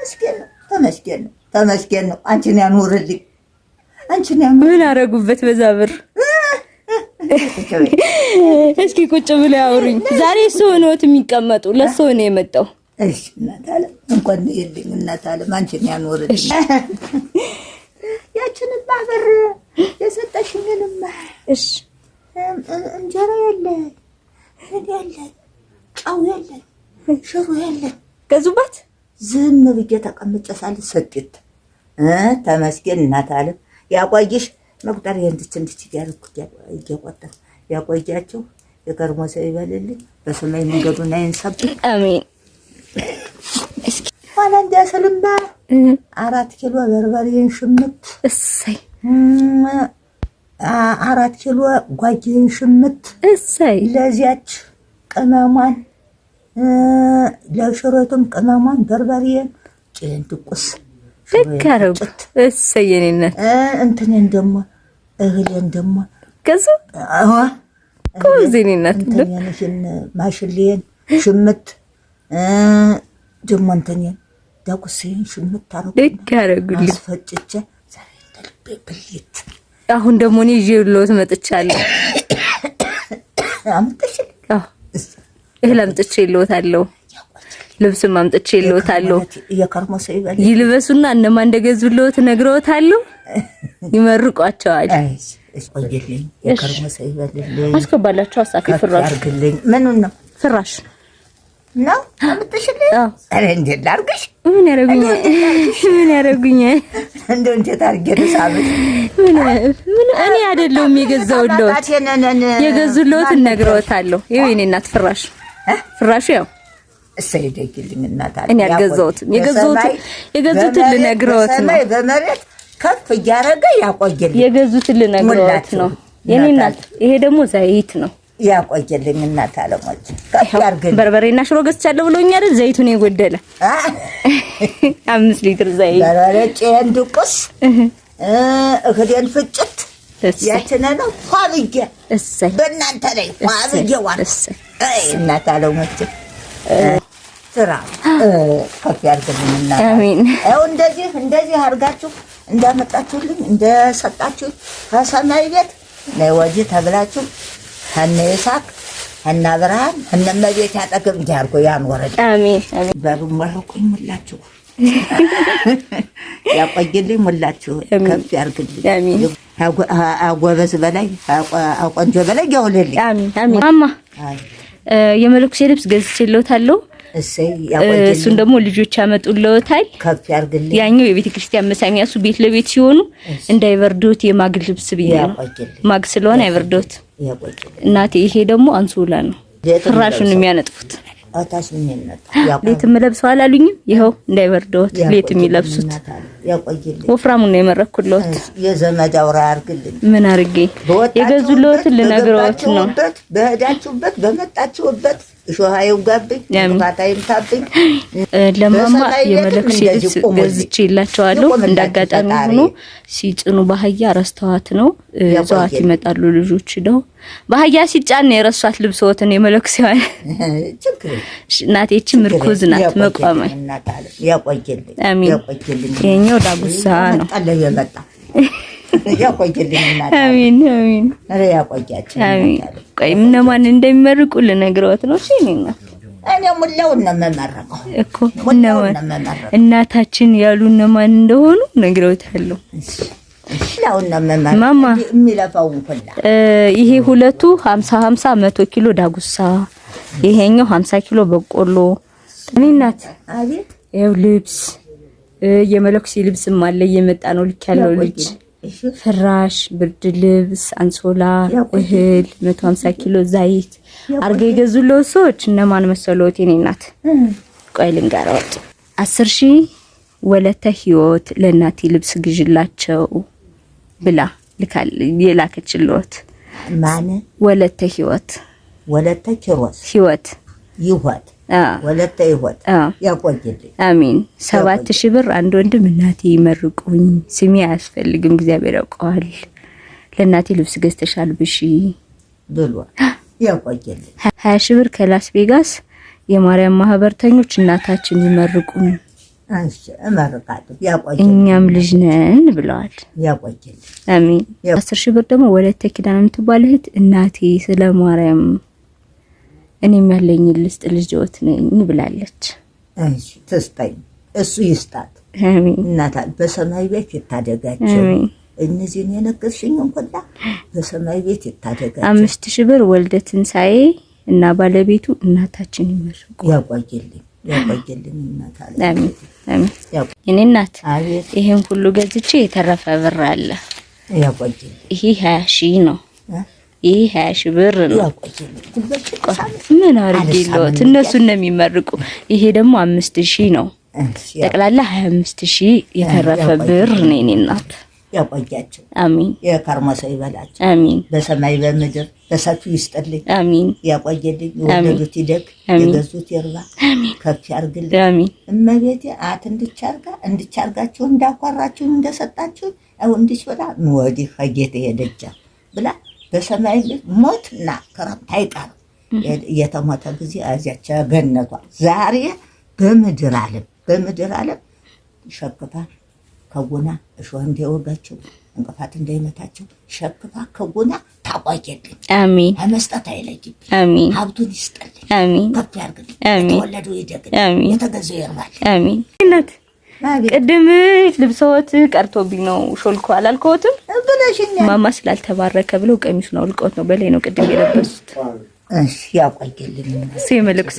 ተመስገን ነው፣ ተመስገን ነው፣ ተመስገን ነው። አንቺን ያኖርልኝ፣ አንቺን ያኖር። ምን አረጉበት በዛ ብር? እስኪ ቁጭ ብለው ያውሩኝ። ዛሬ እሱ ሆኖት የሚቀመጡ ለእሱ ነው የመጣው። እሺ እናት አለም እንኳን የለኝ እናት አለም አንቺን ያኖርልኝ። ያችንማ ብር የሰጠሽኝንማ እሺ እንጀራ የለን፣ ምን የለን፣ ጨው የለን፣ ሽሮ የለን። ገዙባት። ዝም ብዬ ተቀምጬ ሳለ ሰጤት። ተመስገን እናት አለም ያቆይሽ። መቁጠር እንድች እንድች እያደረኩ እየቆጠርኩ ያቆያችሁ። የከርሞ ሰው ይበልልኝ። በሰማይ መንገዱን አይንሳብኝ። አሜን። ኋላ እንዲያ ስልማ 4 ኪሎ በርበሬን ሽምት፣ እሰይ፣ 4 ኪሎ ጓጌን ሽምት፣ እሰይ፣ ለዚያች ቅመሟን ለሽሮቱም ቅመሟን በርበሬን ጭን ድቁስ ልክ አደረጉ። እሰይ የኔ እናት። እንትኔን ደግሞ እህሌን ደግሞ ገዙ ጎበዝ የኔ እናት። እንትኔን ማሽሌን ሽምት ደግሞ እንትኔን ዳቁሴን ሽምት አደረኩ። ልክ አደረጉልኝ። አስፈጭቼ ዛሬ እንደ ልቤ ብልት። አሁን ደግሞ እኔ ይዤልዎት መጥቻለሁ። አምጥተሽልኝ? አዎ፣ እህል አምጥቼልዎታለሁ። ልብስም አምጥቼልዎታለሁ። የከርሞ ሰው ይበል። ይልበሱና እነማን እንደገዙልዎት እነግረዎታለሁ። ይመርቋቸዋል። ቆይልኝ፣ የከርሞ ሰው ይበልልኝ። አስገባላቸው አሳፊ ከፍ ፍራሽ ያርግልኝ። ምኑን ነው? ፍራሽ ነው አምጥተሽልኝ? አዎ። ኧረ እንዴት ላድርግሽ? ምን ያደርጉኛል? ምን ያደርጉኛል? እንደው እንዴት አድርጌ ልሳብሽ? ምን ምን እኔ አይደለሁም የገዛሁልዎት። የገዙልዎትን እነግረዎታለሁ። ይኸው የኔ እናት ፍራሽ ፍራሹ ያው እሰይ ደግልኝ እናት አለ። እኔ አልገዛሁትም። የገዙትን ልነግረዎት ነው። በሰማይ በመሬት ከፍ እያደረገ ያቆየልኝ። የገዙትን ልነግረዎት ሙላችሁ ነው የኔ እናት። ይሄ ደግሞ ዘይት ነው። ያቆየልኝ እናት አለሞች ከፍ ያርግልኝ። በርበሬና ሽሮ ገዝቻለሁ ብሎኛል አይደል? ዘይቱን የጎደለ 5 ሊትር ዘይት። በርበሬ ጭን ድቁስ እህሌን ፍጭት እሰይ ያችን ነው ፏ ብዬ እሰይ በእናንተ ላይ ፏ ብዬ ዋልኩ። እሰይ። አይ እናት አለሞች ስራ ከፍ ያርግልኝ እናት። አሜን። ይኸው እንደዚህ እንደዚህ አድርጋችሁ እንዳመጣችሁልኝ እንደሰጣችሁ ከሰማይ ቤት ነይ ወዲህ ተብላችሁ ከነ ይስሐቅ ከነ አብርሃም ከነ እመቤቴ አጠገብ እንዲህ አድርጎ ያኖረኝ። አሜን አሜን። በሩ መርቁኝ ሙላችሁ ያቆይልኝ ሙላችሁ ከፍ ያርግልኝ። አሜን። አጎበዝ በላይ አቆንጆ በላይ ያውልልኝ። አሜን አሜን። ማማ አይ የመለኩሴ ልብስ ገዝቼልዎታለሁ። እሰይ ያቆይልኝ። እሱን ደግሞ ልጆች ያመጡልዎታል። ከፍ ያርግልኝ። ያኛው የቤተ ክርስቲያን መሳሚያ እሱ ቤት ለቤት ሲሆኑ እንዳይበርዶት የማግ ልብስ ብዬ ነው። ያቆይልኝ። ማግ ስለሆነ አይበርዶት ያቆይልኝ። እናቴ። ይሄ ደግሞ አንሶላ ነው፣ ሌትም ፍራሹን ለብሰው። የሚያነጥፉት። እታች ምን ይነጣ ሌት የምለብሰው አላሉኝም። ይኸው እንዳይበርዶት ሌት የሚለብሱት ያቆይልኝ። ወፍራሙን ነው የመረኩልዎት። የዘመድ አውራ ያርግልኝ። ምን አድርጌ የገዙልዎትን ልነግረዎት ነው። በገባችሁበት በሄዳችሁበት በመጣችሁበት እሾህ አይውጋብኝ፣ እንቅፋት አይምታብኝ። ለማማ በሰማይ ቤትም የመለኩሴ እንደዚህ ልብስ ቁሙልኝ። ገዝቼላቸዋለሁ። ይቁምላችሁ እንዳጋጣሚ ፈጣሪ። ሆኖ ሲጭኑ ባህያ ረስተዋት ነው ይዘዋት ይመጣሉ ልጆች ሂደው ባህያ ሲጫን ነው የረሷት ልብስዎትን የመለኩሴዋን። ችግር የለም። እናቴ ይህቺ ምርኩዝ ናት ያቆይልኝ መቋሚያ። እናት አለ ያቆይልኝ። አሜን። ያቆይልኝ። ይሄኛው ዳጉሳ ነው። መጣለ የመጣ ያቆይልኝ እናት አለ። አሜን አሜን ኧረ ያቆያችሁ አሜን። እናት አለ። ቆይ እነማን እንደሚመርቁ ልነግረዎት ነው። እሺ እኔ እናት እኔ ሙላውን ነው የምመረቀው። እኮ ሙላውን እነማን ነው የምመረቀው። እናታችን ያሉ እነማን እንደሆኑ ነግረውታለሁ። ሙላውን ነው የምመረቀው። ማማ የሚለፋውን ሁላ ይሄ ሁለቱ 50 50 100 ኪሎ ዳጉሳ፣ ይሄኛው 50 ኪሎ በቆሎ። እኔ እናት አቤት። ይኸው ልብስ የመለኩሴ ልብስም አለ እየመጣ ነው። ልክ ያለው ልጅ እሺ ፍራሽ፣ ብርድ ልብስ፣ አንሶላ፣ እህል 150 ኪሎ ዘይት አርገው የገዙልዎት ሰዎች እነማን መሰሎት? የኔ እናት ቆይ ልንገርዎት። 10,000 ወለተ ህይወት ለእናቴ ልብስ ግዥላቸው ብላ ልካል የላከችልዎት። ማን? ወለተ ህይወት። ወለተ ኪሮስ ህይወት። ይሆት ወለተ ይሆት ያቆይልኝ። አሚን። 7,000 ብር አንድ ወንድም እናቴ ይመርቁኝ፣ ስሜ አያስፈልግም እግዚአብሔር ያውቀዋል። ለእናቴ ልብስ ገዝተሻል ብሺ ብሎ ያቆይልኝ። 20,000 ብር ከላስ ቬጋስ የማርያም ማህበርተኞች እናታችን ይመርቁኝ። እሺ እመርቃለሁ። ያቆየልኝ። እኛም ልጅ ነን ብለዋል። ያቆየልኝ። አሜን። 10,000 ብር ደግሞ ወለተ ኪዳን የምትባል እህት እናቴ ስለ ማርያም እኔም ያለኝ ልስጥ ልጅዎት ነኝ ብላለች። እሺ ትስጠኝ፣ እሱ ይስጣት። አሜን። እናታ በሰማይ ቤት ይታደጋቸው። አሜን። እነዚህን የነገርሽኝን ሁላ በሰማይ ቤት ይታደጋቸው። 5,000 ብር ወልደ ትንሳኤ እና ባለቤቱ እናታችን ይመርቁ። ያቆየልኝ፣ ያቆየልኝ እናት አለ። አሜን አሜን። የኔ እናት አቤት። ይሄን ሁሉ ገዝቼ የተረፈ ብር አለ። ያቆየልኝ። ይሄ 20,000 ነው። ይሄ 20,000 ብር ነው። ያቆየልኝ። ጉልበት ምን አድርጌልዎት? እነሱን ነው የሚመርቁ። ይሄ ደግሞ 5,000 ነው። ጠቅላላ 25,000 የተረፈ ብር ነው የኔ እናት። ያቆያቸው። አሚን። የከርሞ ሰው ይበላቸው። አሚን። በሰማይ በምድር በሰፊው ይስጥልኝ። አሚን። ያቆየልኝ። የወለዱት ይደግ፣ የገዙት ይርባ፣ ከፍ ያርግልኝ። አሚን። እመቤቴ አት እንድቻርጋ እንድቻርጋችሁ እንዳኮራችሁ እንደሰጣችሁ አሁን እንድች ብላ ወዲህ ከጌታ ሄደቻ ብላ በሰማይ ቤት ሞትና ክረምት አይቀርም። የተሞተ ጊዜ እዚያች ገነቷ ዛሬ በምድር ዓለም በምድር ዓለም ሸክፋ ከጎና እሾህ እንዳይወጋቸው እንቅፋት እንዳይመታቸው ሸክፋ ከጎና ታቆየልኝ። አሜን። ከመስጠት አይለይብኝ። አሜን። ሀብቱን ይስጥልኝ። አሜን። ከፍ ያርግልኝ። አሜን። የተወለደው ይደግልኝ። አሜን። የተገዛው ይርባል። አሜን። እናት ቅድም ልብሰዎት ቀርቶብኝ ነው ሾልኮ አላልከዎትም? ብለሽኛል። ማማ ስላልተባረከ ብለው ቀሚሱን አውልቀውት ነው በላይ ነው ቅድም የለበሱት። እሺ ያቆየልኝ። እሱ የመለኩሴ